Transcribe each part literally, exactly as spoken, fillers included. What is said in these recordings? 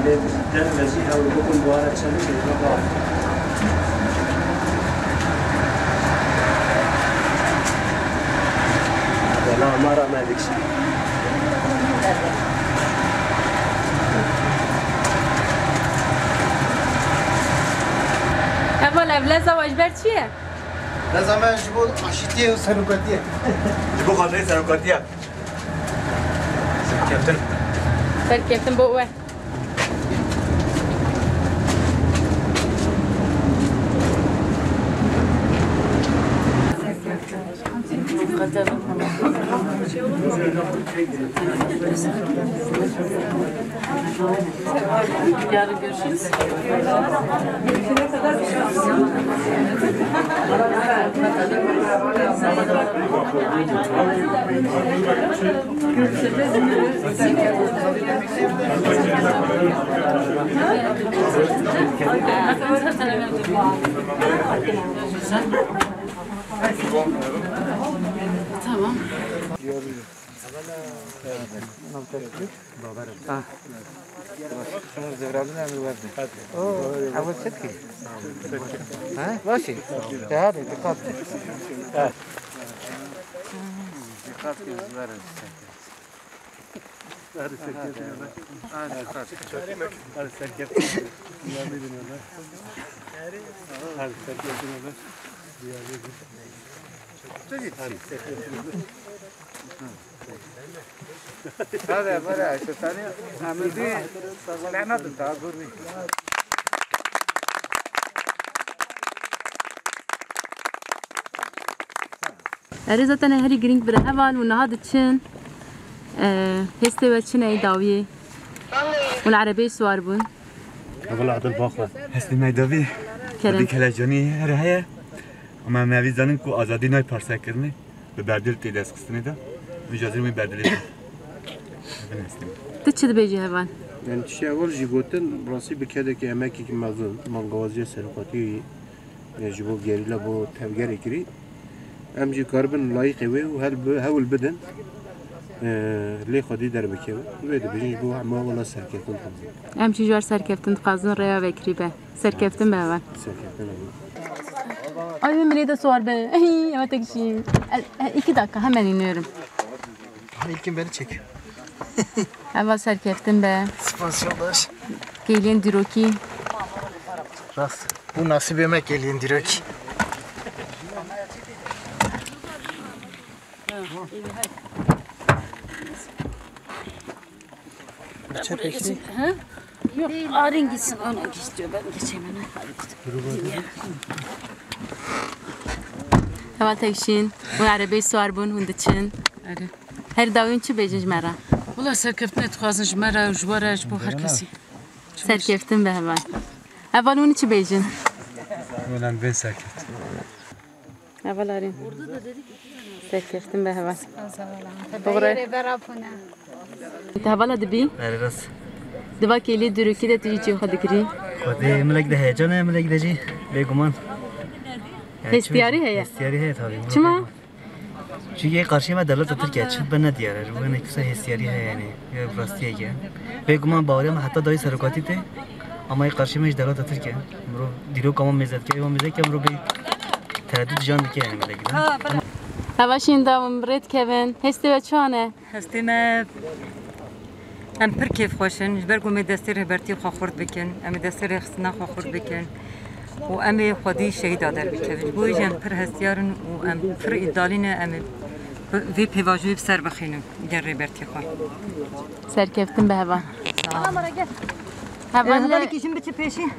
Derve jî hewl bikin, bu ara çend kêfa bavê. Bela me re me dikişî. Heval, ev leza we ji ber çi ye? Leza me ji bo aşîtiyê û serokatiyê. Ji bo xatirê serokatiya. Serkeftin. Serkeftin bo we. Yarın görüşürüz. Tamam. Ha. Şunu zivradın emri verdi. Oo, ev çi ki? Ha? Başı. Ya hadi dikkat. Dikkat ki zivradın. Hadi serkeftin öyle. Hadi dikkat. Hadi serkeftin öyle. Hadi serkeftin öyle. Hadi serkeftin öyle. Hadi, hadi, Ayşe, seni Ahmet'i lehmet et, daha dur bir. Erê zaten herî girîng bire heval û niha diçin. E, hêstê we çi ne dawiyê? Û li erebeyê siwar bûn. Heval Adil baxwe. Hêstê me dawî. Kerem. Dîk hele canî her heye. Ama me vî zanin ku azadî nayê parsekirinê. Bi berdêl tê destxistinê de. Min jazir wî berdêlê de. Bin hêstê me. Tu çi dibêjî heval? Yani tiştê heval jî gotin, rastî bi kedekî emekekî mezin, mangawaziya serokatiyê, e, ji bo gerîla bo tevgerê kirî. Em jî karibin layîqê wê û hel bi, hewl bidin, e, lê xwedî derbikeve. Wê dibêjin ji bo hema wela serkeftin dixwazin. Em jî ji wer serkeftin dixwazin rêya vekirî be. Serkeftin be heval. Serkeftin be. Ay, min lê de siwar be. Ey, eve tek jî. E, e, iki dakika, hemen iniyorum. Hani ilkin beni çek. Heval serkeftin be. Spas yoldaş. Kêliyên dîrokî. Rast. Bu nasibê me kêliyên dîrokî. Buraya geçin. Ha? Yok, Arin gitsin, ona geç diyor. Ben geçeyim hemen. Heval tek şîn. Hûn erebeyê siwar bûn, hûn diçin. Erê. Her dawîn çi bêjin ji me re? Wela serkeftinê dixwazin ji me re û ji we re, ji bo her kesî. Serkeftin be heval. Heval hûn çi bêjin? Wela em bên serkeftin. Heval Arîn. Serkeftin be heval. Bixure. Te hevala dibî? Erê rast. Diva kêlî dîrokî de tu jî çi xwe dikirî? Xwedê milek de heyecan heye, milek de jî bêguman. Yani Hestiyarî çi-, heye? Hestiyarî heye tabii. Çima? Çünkü karşıya me dewleta Tirkiye çi be ne diyar. Bu ne kısa hestiyarî heye yani. Ya rastiyê ye. Bêguman baweriya me heta dayî serokatî tê. Ama yê qarşî me jî dewleta Tirkiye. Mirov dîroka me mêze dike, ê me mêze dike, mirov bê tereddût jan dike yani mêze dike. Hava şîn da hûn bi rê dikevin. Hestê we çi ne? Hestê me, em pir kêfxweş in. Ji ber ku em ê destê rêbertiyê xwe xurt bikin, em ê destê rêxistina xwe xurt bikin. Û em ê xwedî şehîda derbikevin. Ji bo wê jî em pir hestiyar in û em pir îdalî ne, em ê bi vê pêvajoyê bi ser bixînin gel rêbertiyê xwe. Serkeftin be heval. Sağ ol. Heval, Ee, hevalekî jin biçi pêşî.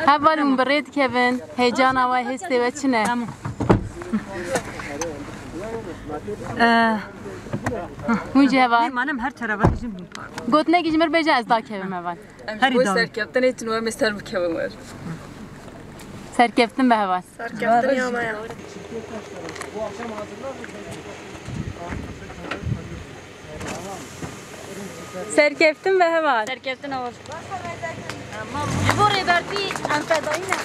Heval hûn bi rê dikevin. Heyecana we, hêstê we çi ne? Tamam. Ee, Hûn jî heval. Manem her tarafa jin. Gotinekî ji mir bêje ez dakevim heval. Em ji Herî bo dawî. Serkeftinê çin, em ê ser bikevin wer. Serkeftin be heval. Serkeftin ya me ya. Serkeftin be heval. Serkeftin heval. Ji bo rêbertî em fedayî ne.